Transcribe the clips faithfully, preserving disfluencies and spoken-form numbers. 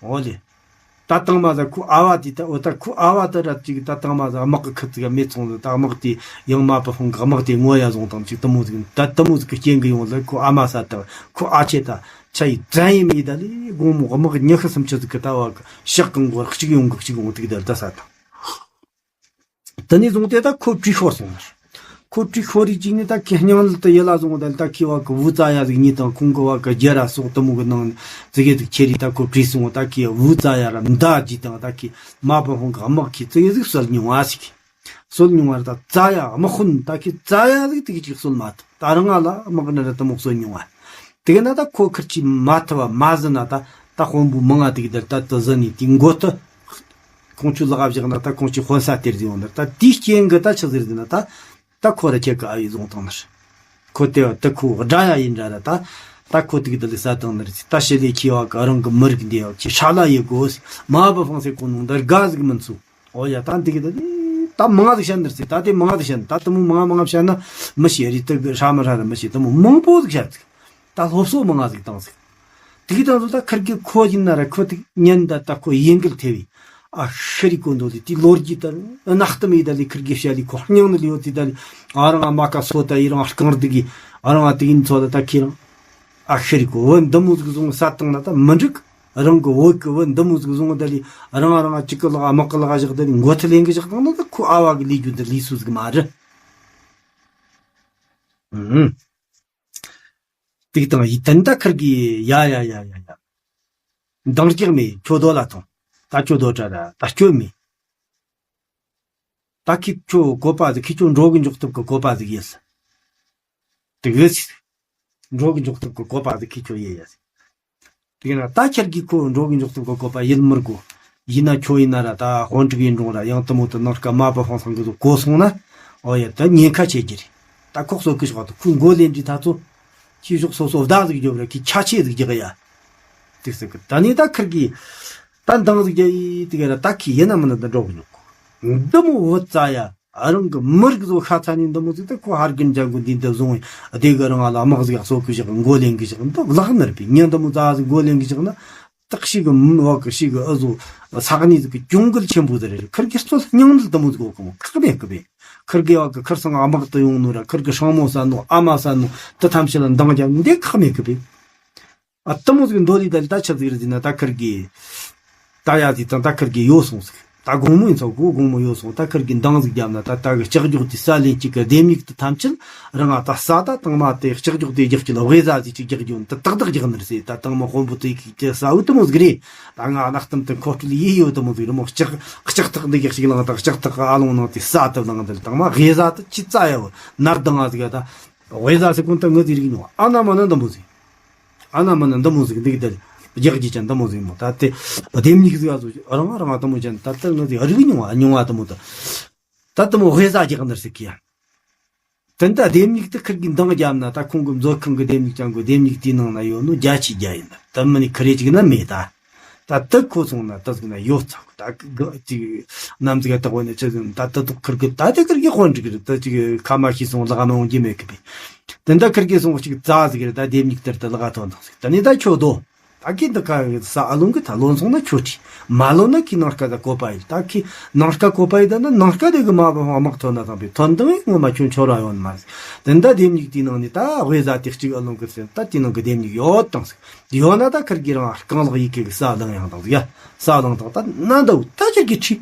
འོ་ལེ། ད་དང་མ་ཟ་ཁོ་ཨ་བ་དེ་ད་འོ་ད་ཁོ་ཨ་བ་ད་ར་ཅིག་ད་དང་མ་ཟ་དམག་གི་ཁུ་ཚིག་མེད་སོང་ཟིག་ད་དམག་དེ་ཡང་མ་པ་ཧོང་གི་དམག་དེ་ངོ་ཡ་བཟུང་དང་ཅིག་དུ་མོ་ཟིག་ད་དུ་མོ་ཟིག་གི་རྐྱེན་གི་ཡོང་ལ་ཁོ་ཨ་མ་ས་དང་ཁོ་ཨ་ཆེ་ད་ཆ་ཡི་བཙན་ཡི་མི་ད་ལི་དགོང་མོ་དམག་ཉི་ཤུ་སུམ་ཅུ་ཟིག་གི་ད་བ་གི་ཤག་གི་མགོར་གཅིག་ཡོང་གི་གཅིག་ཡོང་དུག་ད་ད་ས་དང་། དེ་ནས་བཟུང་སྟེ་ད་ཁོ་བྲིས་ཤོར་སོང་ནར། ཁོ་བྲིས་ཤོར་རིགས་ཅིག་ནས་ད་ཁི་སྙིང་ལ་དུ་ཡི་ལ་བཟུང་ད་ད་ཁི་བ་གི་བུ་ཙ་ཡ་ཟིག་གཉིས་དང་ཁོང་གི་བ་གི་རྒྱ་ར་སོག་དུ་མོ་གི་ནང་ཙི་གེ་ཟིག་ཁྱེར་རིགས་ད་ཁོ་བྲིས་སོང་ད་ཁི་བུ་ཙ་ཡ་ར་མདའ་གྱིས་དང་ད་ཁི་མ་པ་ཧོང་གི་དམག་གིས་ཙི་གེ་ཟིག་གསོད་མྱོང་བ་ཞིག་གསོད་མྱོང་བ་ར་ད་ཙ་ཡ་དམག་དཔོན་ད་ཁི་ཙ་ཡ་ཟིག་དེ་གི་ཅིག་གསོད་མ་ཐུབ་ད་རང་ང་ལ་དམག་ནི་ར་དུ་མོ་གསོད་མྱོང་བ། དེ་གི་ན་ད་ཁོ་ཁིར་ཅིག་མ་ཐུབ་བ་མ་ཟིན་ན་ད་ད་དཔོན་པོ་མང་ང་དེ་གི་དེར་ད་དུ་ཟིན་ནས་དེ་མགོ་ཐུ། ཁོང་ཆུ་ལག་བཞག་ན་ད་ཁོང་ཆུ་དཔོན་ས་སྟེར་ཟིན་ཡོང་ནར་ད་དེའི་རྐྱེན་གི་ད་ཆི་ཟེར་ཟིན་ན་ད་ད་ཁོ་ར་ཁྱེད་གི་ཨ་ཡི་བཟུང་བཏང་ནར། ཁོ་དེ་བ་ད་ཁོ་དགྲ་ཡ་ཡིན་འདྲ་ར་ད་ད་ཁོ་དེ་གི་དེ་ལས་ས་བཏང་ནར་ད་ཞི་ལས་ཁྱེད་བ་གི་རང་གི་མི་རིགས་འདི་བ་ཁྱེད་ཧྲ་ལ་ཡི་གོ་མ་བུ་ཧྥང་སེ་གོ་ནོ་འདི་དགའ་ཟིག་མིན་ཚུ། ཨོ་ཡ་ད་འདི་གི་ད་ད་མང་ཟིག་བཤད་ནར་ཟིག་ད་དེ་མང་ཟིག་བཤད་ད་དུ་མོ་མང་མང་བཤད་ན་མི་ཤེས་རི་དུ་གི་ཧྲ་མི་ཧྲ་ར་མི་ཤེས་དུ་མོ་མང་པོ་ཟིག་བཤད་ཟིག་ད་སློབ་གསོ་མང་ང་ཟིག་བཏང་ཟིག་དེ་གི་དང་ཟིག་ད་ཁིར་གི་ཁོ་ཡིན་ན་ར་ཁོ་དེ་ཉན་ད་ད་ཁོ་ཡིན་གིལ་ཐེ་བི་ཨ་ཤི་རི་གོ་འདོ་དེ་དེ་ལོ་རྒྱུས་ད་ནག་ཏུ་མི་ད་ལི་ཁིར་གི་བཤད་ལི་ཁོ་སྙིང་ནི་ལི་ཡོད་དེ་ད་ལི་ཨ་རང་ཨ་མ་ཀ་སོ་ད་ཡི་རང་རྐང་རྡི་གི་ཨ་རང་ཨ་དེ་ཡིན་ཚོ་ད་ད་ཁྱེད་རང་ཨ་ཤི་རི་གོ་བོ་འདི་མོ་ཟིག་བཟུང་ས་བཏང་ན་ད་མི་འགྲིག་རང་གི་བོད་གི་བོད་འདི་མོ་ཟིག་བཟུང་ད་ལི་རང་རང་གཅིག་གི་ལག་དམག་གི་ལག་བཞག་ད་ལི་མགོ་ཐི་ལེན་གི་བཞག་དང་ན་ད་ཁོ་ཨ་བ་གི་ལས་རྒྱུ་འདི་ལས་སུ་ཟིག་མ་རེད། ཨུམ། ཏིག་དང་ཡི་དན་ད་ཁིར་གི་ཡ་ཡ་ཡ་ཡ་ཡ། འདང་རྒྱག་མེད་ཁྱོད་དོ་ལ་ཐོང་། ད་ཁྱོད་དོ་དྲ་ར་ད་སྐྱོད་མེད། ད་ཁི་ཁྱོད་གོ་པ་ཟིག་ཁི་ཁྱོད་འགྲོ་གི་འཇོག་ཐུབ་གི་གོ་པ་ཟིག་ཡིན་ཟིག་དེ་གི་ཚིག་འགྲོ་གི་འཇོག་ཐུབ་གི་གོ་པ་ཟིག་ཁི་ཁྱོད་ཡེ་ཡ་ཟིག་དེ་ན་ད་ཁྱེར་གི་ཁོ་འགྲོ་གི་འཇོག་ཐུབ་གི་གོ་པ་ཡིན་མི་དགོ་ཡིན་ན་ཁྱོད་ཡིན་ན་ར་ད་དཔོན་ཕྲུག་ཡིན་རུང་ར་ཡང་དུ་མོ་དུ་ནང་སྐབས་མ་པ་ཧོང་སང་གི་ཟིག་གོ་སོང་ན་ཨོ་ཡ་ད་ཉེན་ཁ་ཆེ་གི་རེད། ད་ཁོག་སོ་གི་ཤོག་ད་ཁོ་མགོ་ལེན་འདྲི་ད་ཚོ་ཁྱི་ཤོག་སོ་སོ་བདག་ཟིག་རྒྱོབ་ར་ཁྱི་ཆ་ཆེ་ཟིག་རྒྱག་ཡ། དེ་ཟེར་གི་ད་ནི་ད་ཁིར་གི་ད་འདང་ཟིག་རྒྱག་ཡི་དེ་ག་ར་ད་ཁྱི་ཡིན་ན་མིན་ན་ད་འགྲོ་གི་ཉོག་གོ་འདི་མོ་བུ་ཙ་ཡ་རང་གི་མི་རིགས་བཟོ་ཤ་ཚ་ནི་འདི་མོ་ཟིག་ད་ཁོ་ཧར་གིན་ཇ་གུ་འདི་འདི་བཟུང་བདེ་གི་རང་ལ་དམག་ཟིག་གསོ་གི་བཞག་མགོ་ལེན་གི་བཞག་འདི་ལག་ནར་པའི་ཉིན་འདི་མོ་ཙ་ཟིག་མགོ་ལེན་གི་བཞག་ན། སྟག་ཤི་གི་མི་བ་གི་ཤི་གི་ཨ་ཟོ་ས་གནས་ཟིག་གི་གྱོང་གུད་ཆེན་པོ་ཟིག་རེད། ཁིར་གི་སྩོལ་སྙིང་ནད་དུ་མོ་ཟིག་གོ་གི་མོ་ཁག་མེད་གི་བས། ཁིར་གི་བ་གི་ཁིར་སང་ཨ་མག་ཏུ་ཡོང་ནོ་ར་ཁིར་གི་སྲང་མོ་ས་ནོ་ཨ་མ་ས་ནོ་དུ་ཐམས་ཅད་ལ་འདང་རྒྱབ་འདི་ཁག་མེད་གི་བས། ཨ་དུ་མོ་ཟིག་འདོད་ལི་ད་ལི་ད་ཆི་ཟིག་རེད་ཟེར་ན་ད་ཁིར་གི་ད་ཡ་ཟིག་དང་ད་ཁིར་གི་ཡོད་སོང་ཟིག་ད་དགོང་མོ་ཡིན་ཚོ་གོ་དགོང་མོ་ཡོད་སོང་ད་ཁིར་གི་འདང་ཟིག་རྒྱབ་ན་ད་ད་གི་ལྕགས་སྒྱོགས་དེ་ས་ལེན་གཅིག་གི་ལྡེམ་མིག་དེ་ཐམས་ཅད་རང་ང་ད་ས་ད་དང་མ་དེ་ལྕགས་སྒྱོགས་དེ་རྒྱག་གི་ལ་དབུས་ཟ་ཟིག་ཅིག་རྒྱག་རྒྱུ་འདི་ཏག་ཏག་རྒྱག་ནི་རེད་ཟེར། ད་དང་མ་དཔོན་པོ་དེ་གི་ཀྱི་ས་འུ་དུ་མོ་ཟིག་རེད། ད་ང་ནག་གཏམ་དུ་མཁོ་སྤྲོད་ཡེ་ཡོད་དུ་མོ་ཟིག་རི་མོ་ལྕགས་ལྕགས་ཐག་འདི་གི་ཞིག་ལངས་དང་ལྕགས་ཐག་ཨ་ལོང་ནང་དེ་ས་དུ་ལངས་འདི་དང་མ་དབུས་ཟ་དུ་ཅི་ཙ་ཡ་བོ་ནར་དང་ང་ཟིག་ཡ་ད་དབུས་ཟ་ཟིག་ཀུན་ད་ངུ་ཟིག་རིག་ཉོ་ཨ་ན་མ་ན་འདི་མོ་ཟིག་ཨ་ན་མ་ན་འདི་མོ་ཟིག་འདི་གི་དེར་རྒྱག་རྒྱུ་ཅན་འདི་མོ་ཟིག་མོ་ད་དེ་ལྡེམ་མིག་ཟིག་ཨ་ཟོ་རང་རང་ཨ་འདི་མོ་ཅན་ད་དེར་ངོ་ཟིག་རིག་མྱོང་ཨ་མྱོང་ཨ་འདི་མོ་ད་ད་འདི་མོ་དབུས་ཟ་རྒྱག་ནར་ཟིག་གི་ཡ། དེ་འདྲ་ལྡེམ་མིག་དེ་ཁིར་གི་འདང་རྒྱབ་ན་ད་ཁོང་གི་མཛོད་ཁང་གི་ལྡེམ་མིག་ཅན་གོ་ལྡེམ་མིག་དེའི་ནང་ན་ཡོད་ནོ་རྒྱ་ཆེ་རྒྱ་ཡིན་ད་མི་ནི་ཁི་རེ་ཅིག་ན་མེད་ད། ད་དེ་ཁོ་སོང་ན་དེ་ཟིག་ན་ཡོད་ཚ་གོ་ད་གི་ཅིག་ནམ་ཟིག་ཡ་དག་བོ་ནི་ཅི་ཟིག་ད་དེ་དུ་ཁིར་གི་ད་དེ་ཁིར་གི་དཔོན་འགྲིག་རེད་ད་ཅིག་ཁ་མ་ཤི་སོང་ལག་མ་འོང་རྒྱུ་མེད་གི་པས། དེ་འདྲ་ཁིར་གི་སོང་ཅིག་རྩ་ཟིག་རེད་ད་ལྡེམ་མིག་དེར་དེ་ལག་ཐོན་དང་ཟིག་ད་ནི་ད་ཁྱོད་དོ། ད་ཁྱེད་འདི་ཁ་ས་ཨ་ལོང་གི་ད་ལོན་སོང་ན་ཁྱོད་ཁྲིད། མ་ལོན་ན་ཁྱེད་ནང་སྐད་ད་གོ་པ་ཡིན། ད་ཁྱེད་ནང་སྐད་གོ་པ་ཡིན་ད་ན་ནང་སྐད་དེ་གི་མ་བ་དམག་ཐོན་ན་དང་པའི་ཐོན་དང་ངོ་མ་ཁྱོད་འཆོར་བ་ཡོང་མ་ཟིག་དེ་འདྲ་ལྡེམ་མིག་དེའི་ནང་ནས་ད་དབུས་ཟ་དེ་གཅིག་ཨ་ལོང་གི་ཟེར་ད་དེའི་ནང་གི་ལྡེམ་མིག་ཡོད་དང་ཟིག་ཡོད་ན་ད་ཁིར་གི་རང་རྐང་ལག་ཡི་གེ་གི་ས་ལང་ཡང་དང་ཟིག་ཡ་ས་ལང་དང་ད་ན་འདའ་བུ་ད་ཁྱེད་ཀྱི་ཁྲིད།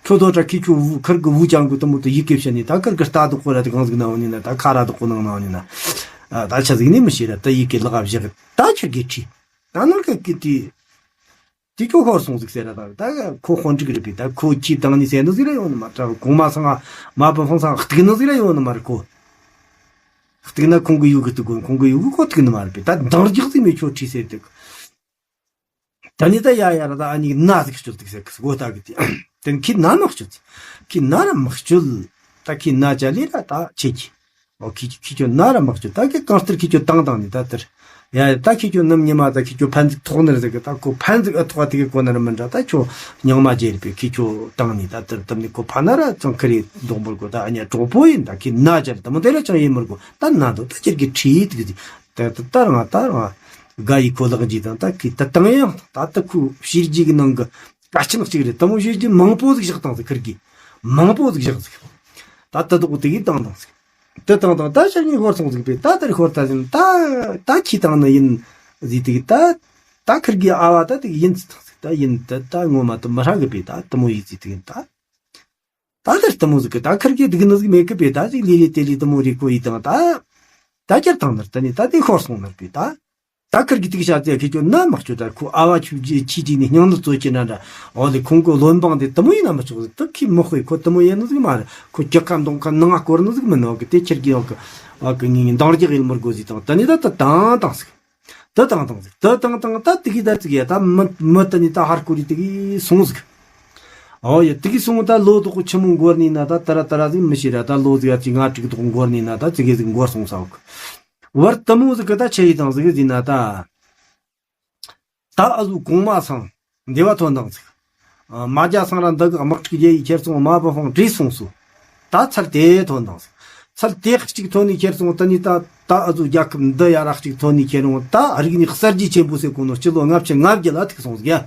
ཁྱོད་དོ་ཏྲ་ཁི་ཁྱོད་བུ་ཁིར་གི་བུ་ཅང་གི་དུ་མོ་དུ་ཡི་གེ་བཤད་ནི་ད་ཁིར་གི་རྟ་དུ་ཁོ་ར་དུ་གང་ཟིག་ན་འོ་ནི་ན་ད་ཁ་ར་དུ་ཁོ་ནང་ན་འོ་ནི་ན་ད་ཆ་ཟིག་ནི་མི་ཤེས་ར་ད་ཡི་གེ་ལག་བཞག་ད་ཁྱེར་གི་ཁྲི་ད་ནང་གི་གི་དུས་དུས་ཁྱོད་ཧོར་སོང་ཟིག་ཟེར་ར་ད་ད་ཁོ་ཧོན་ཀྲིག་རེད་པས་ད་ཁོ་ཁྱི་དང་ནི་ཟེར་ནི་ཟིག་ར་ཡོང་ནི་མ་ཏྲ་གོང་མ་སང་མ་པ་ཧོང་སང་གཏུག་ནི་ཟིག་ར་ཡོང་ནི་མ་རེད་ཁོ། གཏུག་ན་ཁོང་གི་ཡུ་གི་གཏུག་གོ་ཁོང་གི་ཡུ་གི་ཁོ་གཏུག་ནི་མ་རེད་པས་ད་འདང་རྒྱག་ཟིག་མེད་ཁྱོད་ཁྲི་ཟེར་དུས། ད་ནི་ད་ཡ་ཡ་ར་ད་ཨ་ནི་ན་ཟིག་སྤྱོད་ཏིག་ཟེར་གི་སྒོ་ད་གི་དེ་དེ་ཁྱི་ན་མ་སྤྱོད། ཁྱི་ན་ར་མ་སྤྱོད། ད་ཁྱི་ན་ཅ་ལི་ར་ད་ཆེ་གི་ཨོ་ཁྱི་ཁྱི་ཁྱོད་ན་ར་མ་སྤྱོད། ད་གི་གང་ལྟར་ཁྱི་ཁྱོད་བཏང་བཏང་ནི་ད་ལྟར་ཡ་ད་ཁྱི་ཁྱོད་ནམ་ཉི་མ་ད་ཁྱི་ཁྱོད་ཕན་ཚིག་ཐོག་ནི་ར་ཟེར་གི་ད་ཁོ་ཕན་ཚིག་ཨ་ཐོག་དེ་གི་གོ་ན་ར་མི་འདྲ་ད་ཁྱོད་སྙིང་མ་རྗེ་རེད་པས་ཁྱི་ཁྱོད་བཏང་ནི་ད་ལྟར་དམ་ནི་ཁོ་ཕ་ན་ར་ཅང་ཁི་རེ་གདོང་པོར་གོ་ད་ཨ་ཉ་གྲོགས་པོ་ཡིན་ད་ཁྱི་ན་ཅ་ལི་ད་མོ་དེ་ར་ཅང་ཡིན་མི་ར་གོ་ད་ན་དོ་ད་ཁྱེར་གི་ཁྲིད་ཏིག་ཟིག་ད་ད་ད་རང་ད་རང་ དགའ་ཡི་ཁོ་ལག་འཇི་དང་ད་ཁི་ད་བཏང་ཡང་ད་ད་ཁུ་བྱས་རྗེས་གི་ནང་གི་དཀའ་ཆེན་གཅིག་རེད། དེ་མོ་བྱས་རྗེས་མང་པོ་ཟིག་བཞག་བཏང་ཟིག་ཁིར་གི་མང་པོ་ཟིག་བཞག་ཟིག་ད་ད་དོག་དེ་གི་བཏང་བཏང་ཟིག་དེ་བཏང་བཏང་ད་ཤར་ཉིན་ཤོར་སོང་ཟིག་པས། ད་དེར་ཤོར་ད་ཟིན་ད་ད་ཁྱི་བཏང་ནི་ཡིན་ཟིག་དེ་གི་ད་ད་ཁིར་གི་ཨ་བ་ད་དེ་གི་ཡིན་ཟིག་བཏང་ཟིག་ད་ཡིན་ད་ད་ངོ་མ་དུ་མི་ཧྲ་གི་པས། ད་དེ་མོ་ཡིན་ཟིག་དེ་གི་ད། ད་ལྟར་དུ་མོ་ཟིག་གི་ད་ཁིར་གི་སྡུག་ནི་ཟིག་མེད་གི་པས། ད་ཅིག་ལི་ལི་ཏེ་ལི་དུ་མོ་རི་ཀོ་ཡི་དང་ད་ད་ཁྱེར་དང་ནར་ད་ནི་ད་དེ་ཤོར་སོང་ནར་པས། ད་ད་ཁིར་གི་ཏིག་ཤ་ཙེ་ཁི་ཁྱོད་ན་མ་ཁྱོད་ད་ཁུ་ཨ་བ་ཆུ་ཇི་ཆི་ཇི་ནི་སྙིང་ནི་ཙོ་ཅི་ན་འདྲ། འོ་ལེ་ཁོང་གི་བློན་འབངས་དེ་དུ་མོ་ཡིན་ན་མི་ཆོག་ཟིག་ད་ཁི་མི་ཧོས་ཁོ་དུ་མོ་ཡིན་ནི་ཟིག་མ་རེད། ཁོ་ཅི་ཁ་འདོང་ཁ་ནང་ང་སྐོར་ནི་ཟིག་མི་ནོ་གི་དེ་ཁྱེར་གི་ཡོང་གི་ཨ་གི་ངི་ངི་འདང་རྒྱག་ཡིན་མི་དགོ་ཟིག་དང་ད་ནི་ད་ད་དང་དང་ཟིག་དེ་དང་དང་ཟིག་དེ་དང་དང་ད་དེ་གི་ད་ཙིག་ཡ་ད་མི་མི་དེ་ནི་ད་ཧར་ཀོ་རི་དེ་གི་སོང་ཟིག་ཨོ་ཡ་དེ་གི་སོང་ད་ལོ་དོག་ཆི་མོ་འགོར་ནི་ན་ད་ཏ་ར་ཏ་ར་ཟིག་མི་ཤེས་ར། ད་ལོ་ཟིག་ཡ་ཅི་ང་དྲུག་དོག་འགོར་ནི་ན་ད་ཙི་གེ་ཟིག་འགོར་སོང་ས་འོག་བར་དུ་མོ་ཟིག་གི་ད་ཆེ་ཡི་དང་ཟིག་ཟིན་ན་ད། ད་ཨ་ཟུ་གོང་མ་སང་འདི་བ་ཐོན་དང་ཟིག་མ་རྒྱ་སང་ར་འདི་གི་དམག་འཁྲུག་རྒྱལ་ཡི་ཁྱེར་སོང་མ་བུ་ཧོང་བྲིས་སོང་སུ། ད་ཚར་དེ་ཐོན་དང་ཟིག་ཚར་དེ་གཅིག་ཐོན་ནི་ཁྱེར་སོང་ད་ནི་ད་ད་ཨ་ཟུ་རྒྱལ་ཁབ་འདི་ཡ་ར་གཅིག་ཐོན་ནི་ཁྱེར་རུང་ད་རིག་ནི་གསར་བརྗེ་ཆེན་པོ་ཟེར་གོ་ནོ་སྤྱི་ལོ་ལྔ་བཅུ་ང་བརྒྱད་ལ་ཐུག་སོང་ཟིག་ཡ།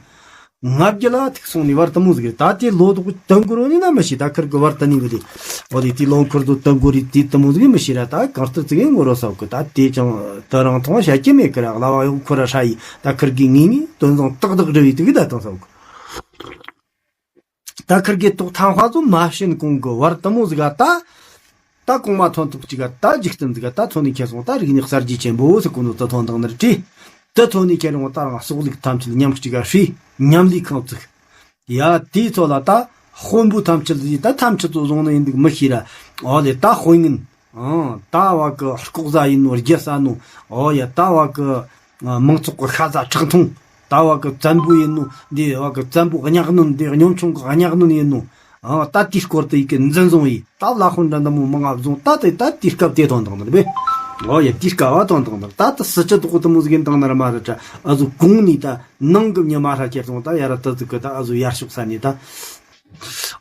ང་བརྒྱད་ལ་ཐུག་སོང་ནི་བར་དུ་མོ་ཟིག་ད་དེ་ལོ་དོག་དུ་འགོར་རོ་ནི་ན་མི་ཤེས། ད་ཁིར་གི་བར་དུ་ནི་བི་དེ་འོ་དེ་དེ་ལོ་འཁོར་དུ་དུ་འགོར་རི་དེ་དུ་མོ་ཟིག་མི་ཤེས་ར། ད་གང་ལྟར་ཙི་གེ་ངོ་རོ་ས་གི་ད་དེ་ཅང་ད་རང་ཐོང་བྱ་ཀྱི་མེད་ཀི་ར། གླ་བ་ཡོག་ཁོ་ར་ཧྲ་ཡི་ད་ཁིར་གི་ངེས་ངེས་དོན་བཟང་ཏག་ཏག་འབྲི་བའི་དུ་གི་ད་དང་ས་གི་ད་ཁིར་གི་ཐོག་ཐང་ཧ་ཚོ་མ་བྱིན་གོང་གི་བར་དུ་མོ་ཟིག་ག་ད། ད་གོང་མ་ཐོན་ཐོག་ཅིག་ག་ད་འཇིག་རྟེན་ཟིག་ག་ད་ཐོན་ནི་ཁྱེར་སོང་ད་རིག་ནི་གསར་བརྗེ་ཆེན་པོ་ཟེར་གོ་ནོ་ད་ཐོན་དང་ནར་བྲིས། ད་ཐོན་ནི་ཁྱེར་རུང་ད་རང་སྲོག་ལུག་ཐམས་ཅད་མཉམ་གཅིག་ག་ཧྲི་མཉམ་ལས་ཁང་བཙུགས། ཡ་དེའི་ཚོ་ལ་ད་དཔོན་པོ་ཐམས་ཅད་ཟིག་ད་ཐམས་ཅད་ཚོ་བཟུང་ནི་ཡིན་འདུག་མི་ཤེས་ར། ཨོ་ལེ་ད་དཔོན་ངན། ཨང་ད་བ་གི་ལྐོག་ཟ་ཡིན་ནོ་རྒྱལ་ས་ནོ། ཨོ་ཡ་ད་བ་གི་མང་ཚོགས་གི་ཤ་ཟ་ཁྲག་འཐུང་། ད་བ་གི་བཙན་པོ་ཡིན་ནོ། འདི་བ་གི་བཙན་པོ་གཉའ་གནོན། འདི་གཉོམ་ཆུང་གི་གཉའ་གནོན་ཡིན་ནོ། ཨང་ད་དེའི་སྐོར་དུ་ཡི་གི་འཛིན་བཟུང་ཡིས་ད་བླ་དཔོན་འདྲ་འདྲ་མོ་མང་ང་བཟུང་ད་དེ་ད་དེའི་སྐབས་དེ་ཐོན་དང་ནར་བས། ཨོ་ཡ་དེའི་སྐབས་བ་ཐོན་དང་ནར་ད་ད་སི་ཆ་དོག་དུ་མོ་ཟིག་ཡིན་དང་ནར་མ་ར་ཏྲ་ཨ་ཟུ་གུང་ནི་ད་ནང་གི་མྱི་མ་ཧྲ་ཁྱེར་སོང་ད་ཡ་ར་ད་ཟིག་གི་ད་ཨ་ཟུ་ཡར་ཕྱོགས་ས་ནི་ད།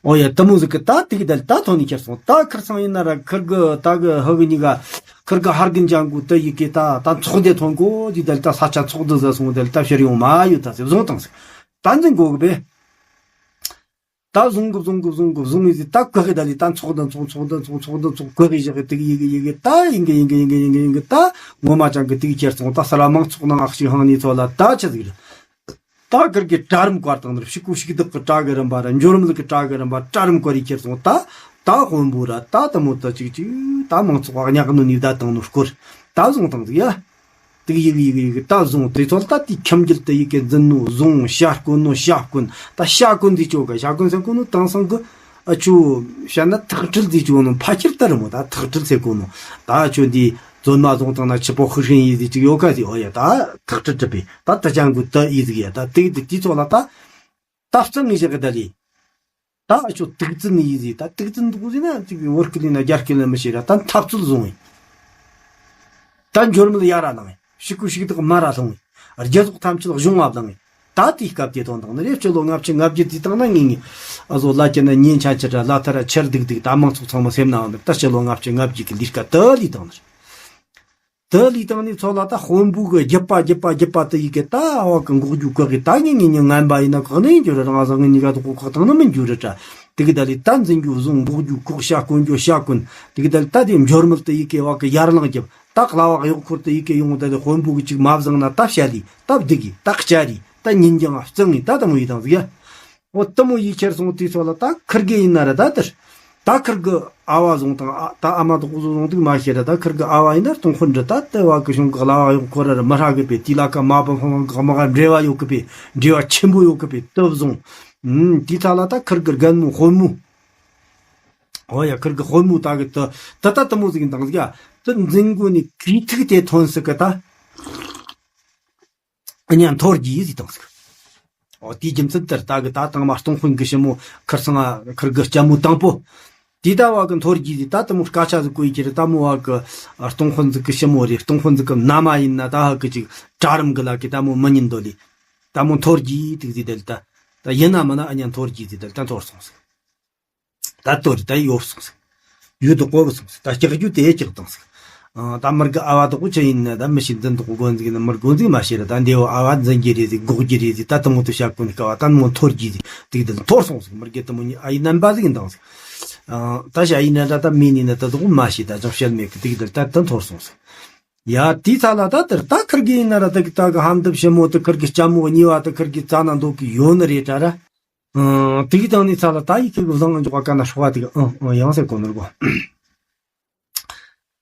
ཨོ་ཡ་དུ་མོ་ཟིག་གི་ད་དེ་གི་དལ་ད་ཐོན་ནི་ཁྱེར་སོང་ད་ཁིར་སང་ཡིན་ན་ར་ཁིར་གི་ད་གི་ཧ་གི་ཉི་ག་ཁིར་གི་ཧར་གི་འཇང་གུ་ད་ཡི་གི་ད་ད་ཚོགས་དེ་ཐོན་གོ་དེ་དལ་ད་ས་ཆ་ཚོགས་དུ་ཟ་སོང་དལ་ད་ཕྱིར་ཡོང་མ་ཡོད་ད་ཟེར་བཟུང་དང་ཟེར་ད་འཛིན་གོ་གི་བས། ད་བཟུང་གི་བཟུང་གི་བཟུང་གི་བཟུང་ཡི་ཟི་ད་གི་གི་ད་ལི་ད་ཚོགས་དུ་ཚོགས་ཚོགས་དུ་ཚོགས་ཚོགས་དུ་ཚོགས་གི་གི་ཞག་གི་དེ་གི་ཡི་གི་ཡི་གི་ད་ཡིན་གི་ཡིན་གི་ཡིན་གི་ཡིན་གི་ཡིན་གི་ད་ངོ་མ་ཅང་གི་དེ་གི་ཁྱེར་སོང་ད་ས་ལ་མང་ཚོགས་ནང་ཨག་ཞིག་ཧང་ནི་ཚོ་ལ་ད་ཆི་ཟིག་རེད། ད་ཁིར་གི་གྲལ་རིམ་བཀར་དང་ནི་ཕྱི་གུ་ཕྱི་གི་བདག་གི་གྲལ་གི་རིམ་པ་ར་འབྱོར་མེད་གི་གྲལ་གི་རིམ་པ་གྲལ་རིམ་བཀར་རི་ཁྱེར་སོང་ད། ད་དཔོན་པོ་ར་ད་དུ་མོ་ད་ཅིག་ཅིག་ད་མང་ཚོགས་བག་ཉག་གི་ནི་ནི་ད་དང་ནི་སྐོར་ད་བཟུང་དང་ཟིག་ཡ། དིག་ཡི་གི་ཡི་གི་ཡི་གི་ད་བཟུང་དེ་ཚོ་ད་དེ་ཁྱིམ་རྒྱུད་དུ་ཡི་གི་འཛིན་ནོ་བཟུང་ཤ་སྐོན་ནོ་ཤ་སྐོན་ད་ཤ་སྐོན་ཟིག་ཅོ་ག་ཤ་སྐོན་ཟིག་སྐོན་ནོ་དང་སང་གི་ཨ་ཆུ་བཤད་ན་ཐག་ཁྲིལ་ཟིག་ཅོ་ནོ་ཕ་ཁྱེར་ད་རི་མོ་ད་ཐག་ཁྲིལ་ཟེར་གོ་ནོ་ད་ཆུ་འདི། བཙོན་མ་བཟུང་བཏང་ན་ཆི་པོ་ཧི་ཧྲིན་ཡིན་ཟིག་ཅིག་ཡོད་ཁ་ཟིག་ཨོ་ཡ་ད་ཐག་ཁྲི་གྲུབ་པས་ད་ད་ཅང་གུ་ད་ཡིན་ཟིག་ཡ་ད་དེ་དེ་དེ་ཚོ་ལ་ད་ད་བརྩི་ངེས་ཞིག་གི་ད་ལི། ད་ཨ་ཆོ་དུག་རྫུན་ཡིན་ཟིག་ད་དུག་རྫུན་འདུག་ཟིག་ན་ཅིག་བོར་སྐུ་ལི་ན་རྒྱ་སྐུ་ལ་མི་ཤེས་ར་ད་འཐབ་རྩོད་བཟུང་ཡིན། ད་འབྱོར་མེད་ཡ་ར་ལངས་ཡིན་ཕྱི་གུ་ཕྱི་གི་དག་མ་ར་ལྷུང་ཡིན། རྒྱ་ཟོག་ཐམས་ཅད་གཞུང་ང་བླངས་ཡིན། ད་དེའི་སྐབས་དེ་དོན་དང་ནི་རེ་སྤྱི་ལོ་ལྔ་བཅུ་ང་བརྒྱད་དེ་དང་ན་ངེས་ངེས་ཨ་ཟོ་ལ་ཀྱི་ན་ཉིན་ཆ་ཆི་ར་ལ་ཐ་ར་ཆར་དུག་དུག་ད་མང་ཚོགས་ཚང་མ་སེམས་ནའང་འདུག་ད་སྤྱི་ལོ་ལྔ་བཅུ་ང་བརྒྱད་གི་ལས་ཀ་དུ་ལས་དང་ནི་རེད། དུ་ལས་དང་ནི་ཚོ་ལ་ད་དཔོན་པོ་གི་རྒྱུད་པ་རྒྱུད་པ་རྒྱུད་པ་དུ་ཡི་གི་ད་ཨ་བ་གི་འགོག་རྒྱུ་བཀག་གི་ད་ངེས་ངེས་ཉིན་ངན་པ་ཡིན་ན་བཀག་ནི་ཡིན་རྒྱུ་ར་རང་ཟང་ངེས་ཉི་ག་དུ་གོ་བཀག་དང་ནི་མིན་རྒྱུ་ར་ཏྲ་དེ་གི་ད་ལས་ད་འཛིན་རྒྱུ་བཟུང་འགོག་རྒྱུ་བཀག་ཤ་གོན་རྒྱུ་ཤ་གོན་དེ་གི་ད་ལས་ད་དེ་འབྱོར་མེད་དུ་ཡི་གི་བ་གི་ཡར་ལངས་རྒྱབ། ད་གླ་བ་གཡོག་འཁོར་དུ་ཡི་གེ་ཡོང་དེ་ལས་དཔོན་པོ་གི་ཅིག་མ་བཟང་ན་ད་བཤད་ལི་ད་བདུག་གི་ད་བཅའ་རི་ད་ཉིན་རྒྱང་བརྩི་ངི་ད་དུ་མོ་ཡི་དང་ཟིག་ཡ། འོ་དུ་མོ་ཡི་ཁྱེར་སོང་དུས་ཚོ་ལ་ད་ཁིར་གེ་ཡིན་ན་ར་ད་དར། ད་ཁིར་གི་ཨ་བ་བཟུང་དང་ཨ་ད་ཨ་མ་དོག་བཟུང་འདུག་མ་ཤེས་ར་ད་ཁིར་གི་ཨ་བ་ཡིན་ན་སྟོང་དཔོན་འདྲི་ད་དེ་བ་གི་གཞུང་གི་གླ་བ་གཡོག་འཁོར་ར་མི་ཧྲ་གི་པས་དེ་ལ་ཀ་མ་བུ་ཧོང་གི་མ་ག་འབྲེལ་བ་ཡོད་གི་པས་འབྲེལ་བ་ཆེན་པོ་ཡོད་གི་པས་དུ་བཟུང་། དེ་ཚ་ལ་ད་ཁིར་གི་རྒན་མོ་དཔོན་མོ། ཨོ་ཡ་ཁིར་གི་དཔོན་མོ་ད་གི་ད་ད་ད་དུ་མོ་ཟིག་འདང་ཟིག་ཡ། ད་འཛིན་གོ་ནི་གི་ཐིག་དེ་ཐོན་སི་གི་ད། ཨ་ཉ་འཐོར་གྱིས་ཟིག་དང་སི་གི། ཨོ་དེའི་རྒྱུ་མཚན་ལྟར་ད་གི་ད་དང་མ་སྟོང་དཔོན་གི་ཞི་མོ་ཁིར་སང་ང་ཁིར་གི་ལྕམ་མོ་དང་པོ། དེ་ད་བ་གི་འཐོར་གྱིས་ཟིག་ད་དུ་མོ་སྐད་ཆ་ཟིག་གོ་ཡི་ཁྱེར་ད་མོ་བ་གི་སྟོང་དཔོན་ཟིག་གི་ཞི་མོ་རེད། སྟོང་དཔོན་ཟིག་གི་མནའ་མ་ཡིན་ན་ད་ཧ་གི་ཅིག་གྲལ་རིམ་གི་ལ་གི་ད་མོ་མི་ཉན་དོ་ལི། ད་མོ་འཐོར་གྱིས་ཐིག་ཟིག་དེ་ལི་ད། ད་ཡིན་ན་མིན་ན་ཨ་ཉ་འཐོར་གྱིས་ཟིག་དེ་ལི་ད་འཐོར་སོང་སི་གི། ད་ལྟོ་རི་ད་ཡོབ་སོང་ཟིག་ཡུལ་དུ་བསྐོར་སོང་ཟིག་ད་སྐྱག་རྒྱུ་དེ་སྐྱག་དང་ཟིག་ཨ། ད་མི་དགེ་ཨ་བ་དག་པོ་ཆི་ཡིན་ན་ད་མི་ཤེས། འཛིན་དག་པོ་འགོ་འཛུགས་ན་མི་འགོ་འཛུགས་མ་ཤེས་ར། ད་འདི་བོ་ཨ་བ་འཛིན་རྒྱུ་རེད་ཟིག་འགོག་རྒྱུ་རེད་ཟིག་ད་དུ་མོ་དུ་བྱ་དགོས་ནི་སྐབས་བ་ད་མོ་འཐོར་རྒྱུ་ཟིག་དེ་གི་དུ་འཐོར་སོང་ཟིག་མི་དགེ་དུ་མོ་གཉིས་ཨ་ཡི་རྣམ་པ་ཟིག་འདང་ཟིག་ཨ། ད་ཞ་ཡིན་ན་ད་ད་མི་ནི་ན་ད་དག་པོ་མ་ཤེས། ད་ཅང་བཤད་མེད་གི་དེ་གི་དུ་ད་དུ་འཐོར་སོང་ཟིག་ཡ། དེའི་ཚ་ལ་ད་དེར་ད་ཁིར་གི་ཡིན་ན་ར་ད་གི་ད་གི་ཧམ་དུ་ཞི་མོ་དུ་ཁིར་གི་ལྕམ་མོ་གཉིས་བ་དུ་ཁིར་གི་རྩ་ན་འདུག་གི་ཡོད་ནི་རེད་ད་ར། ཨང་། དེ་གི་དང་ནི་ཚ་ལ་ད་ཡི་ཁིར་གི་བཟང་ང་འཇོག་པ་ཀ་ན་ཧྲོག་བ་དེ་གི་ཨང་ཨང་ཡང་ཟེར་གོ་ནོར་གོ།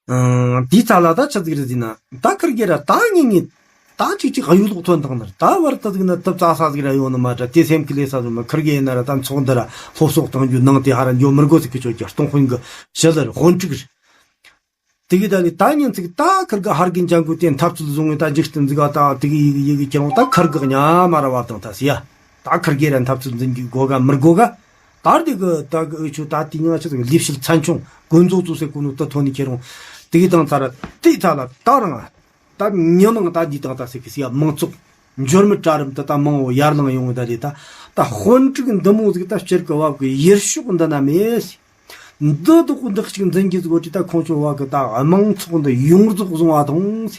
ཨང་། དེའི་ཚ་ལ་ད་ཆི་ཟིག་རེད་ཟེར་ན། ད་ཁིར་གི་ར་ད་ངེས་ངེས་ད་ཅིག་ཅིག་གཡུ་ལོག་ཐོན་དང་ནར་ད་བར་ད་ཟིག་ན་དུབ་ཙ་ས་ཟིག་ར་ཡོང་ནི་མ་འདྲ། དེ་སེམས་ཀི་ལས་ས་ཟིག་མ་ཁིར་གི་ཡིན་ན་ར་ད་ཚོགས་འདི་ར་སློབ་གསོག་བཏང་རྒྱུ་ནང་དེ་ཧ་ར་འགྱོ་མི་དགོས་ཟིག་གི་ཆོད་ཀྱི་སྟོང་དཔོན་གི་ཞི་ལར་དཔོན་ཕྲུག་རེད། དེ་གི་ད་ལི་ད་ཉིན་ཚིག་ད་ཁིར་གི་ཧར་གི་འཇང་གུ་དེ་འཐབ་རྩོད་བཟུང་བའི་ད་འཇིག་རྟེན་ཟིག་ག་ད་དེ་གི་ཡི་གི་ཡི་གི་ཁྱེར་འོང་ད་ཁིར་གི་ཉ་མ་ར་བ་དང་ད་སི་ཡ། ད་ཁིར་གི་ར་འཐབ་རྩོད་འཛིན་གི་དགོས་ག་མི་དགོས་ག་ད་དེ་གི་ད་གི་ཨུ་ཆུ་ད་དེ་ཉ་ཆུ་ཟིག་ལས་བྱེད་ཚན་ཆུང་དགོན་རྫོགས་ཚོ་སེ་ཀུ་ནུ་ད་ཐོན་ནི་ཁྱེར་འོང་། དེ་གི་དང་ཚ་ར་དེ་ཚ་ལ་ད་རང་ད་མྱི་མང་ད་འདི་དང་ད་སེ་གི་སི་ཡ་མང་ཚོགས་འབྱོར་མི་གྲལ་རིམ་དུ་ད་མང་བོ་ཡར་ལངས་ཡོང་གི་ད་རེད། ད་ད་དཔོན་ཕྲུག་འདི་མོ་ཟིག་ད་སྤྱིར་གི་བབ་གི་ཡུལ་ཕྱོགས་འདི་ན་མེད། འདི་དག་འདི་གཅིག་འཛིན་གྱི་ཟིག་འོ་དེ་ད་ཁོང་ཚོ་བ་གི་ད་དམངས་ཚོགས་འདི་ཡོངས་རྫོགས་བཟུང་བ་དང་།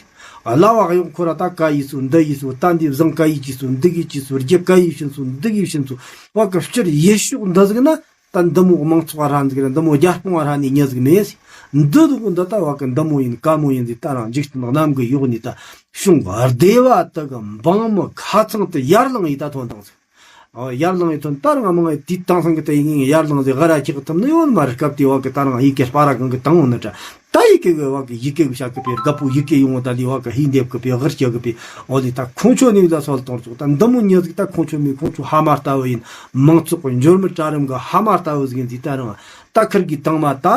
གླ་བ་གཡོག་ཁོ་ར་ད་ག་ཡིས་སུ་འདི་ཡིས་སུ་ད་འདི་བཟང་ག་ཡིས་ཀྱིས་སུ་འདི་གིས་ཀྱིས་སུ་རྒྱུ་ག་ཡིས་བྱིན་སུ་འདི་གིས་བྱིན་སུ་བ་གི་སྤྱིར་ཡུལ་ཕྱོགས་འདི་ཟིག་ན། ད་འདི་མོ་དམངས་ཚོགས་ར་འཛིག་ར་འདི་མོ་རྒྱལ་སྤོང་བ་ར་ནི་ཉེ་ཟིག་མེད། འདི་དུ་འདི་ད་བ་གི་འདི་མོ་ཡིན་ག་མོ་ཡིན་ཟིག་ད་རང་འཇིག་རྟེན་གནམ་གི་ཡོག་ནི་ད་གཞུང་སྡེ་བ་དག་གི་འབངས་མི་ཁ་ཚང་དུ་ཡར་ལངས་ཡི་ད་ཐོན་དང་ཟིག་ཨོ་ཡར་ལངས་ཡི་ཐོན་ད་རང་མང་ཡི་དུས་དང་སང་གི་ད་ཡིན་ངེས་ཡར་ལངས་ཟིག་ག་ར་ཁྱེག་ཐུབ་ནི་ཡོད་མ་རེད། སྐབས་དེ་བ་གི་ད་རང་ཡི་གེ་སྤ་ར་གང་གི་དང་འོ་ནི་ད་ད་ཡི་གེ་གི་བ་གི་ཡི་གེ་གི་བྱ་གི་པའི་དགའ་པོ་ཡི་གེ་ཡོང་བ་ད་ལི་བ་གི་ཧི་འདེབས་གི་པའི་ཧིར་ཁྱེག་གི་པའི་ཨོ་ལི་ད་ཁོང་ཆོ་ནི་ལ་སོལ་གཏོང་ཚོགས་ད་འདི་མོ་ཉེ་ཟིག་ད་ཁོང་ཆོ་མི་ཁོང་ཆོ་ཧ་མ་ལྟ་བུ་ཡིན། མང་ཚོགས་ཀྱི་འབྱོར་མེད་གྲལ་རིམ་གྱི་ཧ་མ་ལྟ་བུ་ཟིག་ཡིན་ཟིག་ད་རང་ད་ཁིར་གི་དང་མ་ད་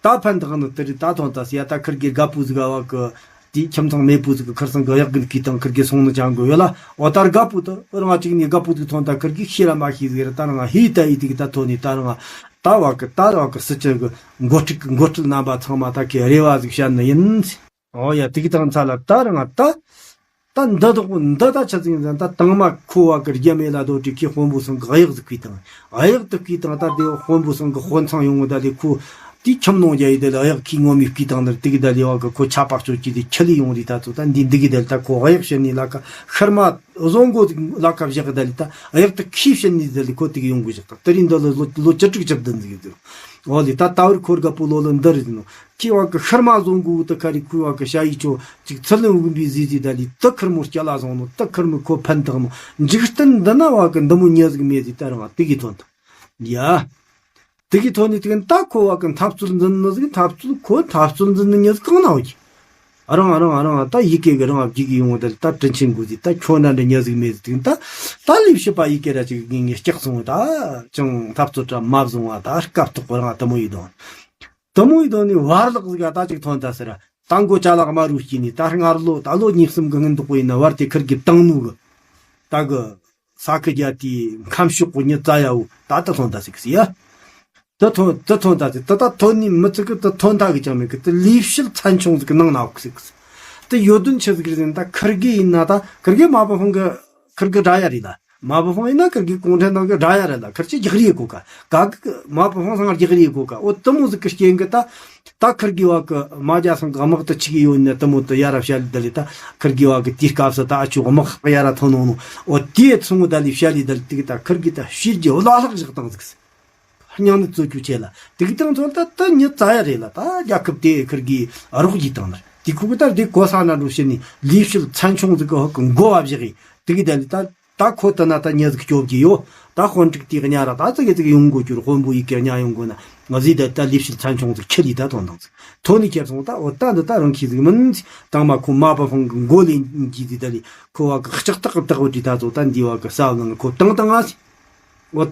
ད་ཕན་ཐག་ནི་དེ་རིགས་ད་ཐོན་ད་སི་ཡ་ད་ཁིར་གི་དགའ་པོ་ཟིག་ཨ་བ་གི་དེའི་ཁྱིམ་ཚང་མེད་པོ་ཟིག་གི་ཁིར་སང་གི་གཡག་གི་གི་དང་ཁིར་གི་སོང་ནི་ཅང་གི་ཡོད་ལ་འོ་ད་དགའ་པོ་ད་རང་གཅིག་ནི་དགའ་པོ་ཟིག་ཐོན་ད་ཁིར་གི་ཤེས་ར་མ་ཤེས་ཟིག་ར་ད་རང་ཧི་ད་ཡི་དིག་ད་ཐོན་ནི་ད་རང་ད་བ་གི་ད་བ་གི་སི་ཅི་གི་འགོ་ཁྲིད་གི་འགོ་ཁྲིད་རྣམ་པ་ཚང་མ་ད་ཁི་རེ་བ་ཟིག་བཤད་ནི་ཡིན། ཨོ་ཡ་དེ་གི་དང་ཚ་ལ་ད་རང་ད། ད་འདི་དག་པོ་འདི་ད་ཆ་ཚིག་ཡིན་ད་དང་མ་ཁོ་བ་གི་རྒྱ་མེ་ལ་རྡོ་དྲི་ཁི་དཔོན་པོ་སང་གི་གཡག་ཟིག་བསྐུས་དང་། གཡག་དུ་བསྐུས་དང་ད་དེ་དཔོན་པོ་སང་གི་དཔོན་ཚང་ཡོང་ངོ་ད་དེ་ཁོ་དེ་ཁྱིམ་ནང་རྒྱ་ཡི་དེ་ལ་གཡག་ཁི་ངོ་མི་བསྐུས་དང་ནར་དེ་གི་ད་ལི་བ་གི་ཁོ་ཆ་པག་ཅོ་ཀྱི་དེ་ཁྱི་ལི་ཡོང་རི་ད་ཚོ་ད་འདི་འདི་གི་དེ་ལ་ད་ཁོ་གཡག་བཤད་ནི་ལ་ཁ་ཤར་མ་བཟོ་མགོ་ལ་ཁ་བཞག་གི་ད་ལི་ད་གཡག་དུ་ཁི་བཤད་ནི་ད་ལི་ཁོ་དེ་གི་ཡོང་དགོས་བཞག་ད་དེ་རིང་འདི་ལ་ལོ་ལོ་བཅུ་དྲུག་བཅུ་བདུན་ཟིག་ཡོད་དེ། འོ་ལི་ད་ད་བར་ཁོར་ག་པོ་ལོ་ལོ་འདི་རེད་ནོ། ཁྱི་བ་གི་ཤར་མ་བཟོ་མགོ་དུ་ཁ་རི་ཁུ་བ་གི་ཤ་ཡི་ཆོ་ཅིག་ཚུར་ལེན་འུག་པའི་ཟི་ཟི་ད་ལི་དུ་ཁུར་མོ་སྐྱ་ལ་བཟང་ནོ་དུ་ཁུར་མོ་ཁོ་ཕན་ཐག་ནོ། འཇིག་རྟེན་འདི་ན་བ་གི་འདི་མོ་ཉེ་ཟིག་མེད་ཟི་ད་རང་དེ་གི་ཐོན་ཐང་ཡ། དེ་གི་ཐོན་ནི་དེ་གི་ད་ཁོ་བ་གི་འཐབ་རྩོད་འཛིན་ནི་ཟིག་འཐབ་རྩོད་ཁོ་འཐབ་རྩོད་འཛིན་ནི་ཉེ་ཟིག་གང་ན་འོ་གི། རང་རང་རང་ད་ཡི་གེ་གི་རང་བརྒྱུད་གི་ཡོང་ད་ལི་ད་དྲིན་ཆེན་དགོས་ཟི་ད་ཁྱོད་འདྲ་འདྲ་ཉེ་ཟིག་མེད་ཟི་དེ་གི་ད་ད་ལི་ཤི་པ་ཡི་གེ་ར་ཅིག་ངེ་ངེ་སྐྱག་སོང་ད་ཅང་འཐབ་རྩོད་ར་མ་བཟུང་བ་ད་སྐབས་ཐོག་རང་དེ་མོ་ཡི་དོན། དེ་མོ་ཡི་དོན་ནི་བར་ལག་ཟིག་ད་ཅིག་ཐོན་ད་ཟེར། ད་མགོ་ཅ་ལག་དམར་རུ་སྐྱེས་ནས་ད་སྔར་ལོ་ད་ལོ་ཉིས་གསུམ་གི་སྔོན་འདུག་པོ་ཡིན་ན་བར་དེ་ཁིར་གི་དང་ནུ་གི་ད་གི་ས་ཁི་རྒྱ་དེའི་ཁམས་ཕྱོགས་གི་ཉི་ཙ་ཡ་བོ་ད་ད་ཐོན་ད་ཟིག་ཟེར་ཡ། ད་ཐོན་ད་ཐོན་ད་ཟིག་ད་ད་ཐོན་ནི་མི་ཚིག་གི་ད་ཐོན་ད་གི་ཅང་མེད་གི་ད་ལས་བྱེད་ཚན་ཆུང་ཟིག་གི་ནང་ན་འོག་ཟིག་ཟིག་ད་ཡོད་དོན་ཆི་ཟིག་རེད་ཟེར་ན་ད་ཁིར་གི་ཡིན་ན་ད་ཁིར་གི་མ་བུ་ཧོང་གི་ཁིར་གི་དགྲ་ཡ་རེད་ད། མ་བུ་ཧོང་ཡིན་ན་ཁིར་གི་གུང་ཁྲན་ཏང་གི་དགྲ་ཡ་རེད་ལ་ཁིར་ཆི་རྒྱག་རེས་གོ་ཀ་ག་གི་མ་བུ་ཧོང་སང་རྒྱག་རེས་གོ་ཀ་འོ་དེ་མོ་ཟིག་གི་རྐྱེན་གི་ད། ད་ཁིར་གི་བ་གི་མ་རྒྱ་སང་གི་དམག་ཏུ་ཆི་གི་ཡོད་ན་དེ་མོ་དུ་ཡ་ར་བཤད་ལི་ད་ལི་ད་ཁིར་གི་བ་གི་དེའི་སྐབས་སུ་ད་ཨ་ཆུ་དམག་ཧག་ཡ་ར་ཐོན་ནོ་ནོ། འོ་དེ་ཚོང་ད་ལི་བཤད་ལི་ད་ལི་དེ་གི་ད་ཁིར་གི་ད་ཤིར་གི་བླ་ལྷག་བཞག་བཏང་ཟིག་སྙིང་ནི་བཙོ་རྒྱུ་ཆེ་ལ་དེ་གི་དང་ཚོ་ད་ད་ཉི་ཙ་ཡ་རེད་ལ་ད་རྒྱལ་ཁབ་དེ་ཁིར་གི་རོགས་ཀྱི་བཏང་ནར་དེ་ཁུ་གི་ད་དེ་གོ་ས་ན་འགྲོ་ཤི་ནི་ལས་བྱེད་ཚན་ཆུང་ཟིག་གི་ཧོ་གི་མགོ་བ་བཞག་གི་དེ་གི་ད་ལི་ད། ད་ཁོ་ལྟ་ན་ད་ཉེ་ཟིག་སྐྱོབ་ཀྱི་ཡོད། ད་དཔོན་ཕྲུག་དེ་གཉའ་ར་ད་ཙི་གེ་ཙི་གེ་ཡོང་དགོས་རྒྱུར་དཔོན་པོ་ཡི་གེ་གཉའ་ཡོང་དགོས་ན་ང་ཟིག་ད་ད་ལས་བྱེད་ཚན་ཆུང་ཟིག་ཁྱི་ལི་ད་ཐོན་དང་ཟིག་ཐོན་ནི་ཁྱེར་སོང་ད་འོ་ད་འདི་ད་རང་ཁྱི་ཟིག་མིན་ཟིག་དང་མ་ཁོ་མ་པ་ཧོང་གི་མགོ་ལེན་གྱི་ཟིག་ད་ལི་ཁོ་བ་གི་ལྕགས་ཐག་གི་ཐག་བྲིས་ད་ཚོ་ད་འདི་བ་གི་ས་བ་ནང་ཁོ་བཏང་བཏང་ང་ཟིག་འོ་ད།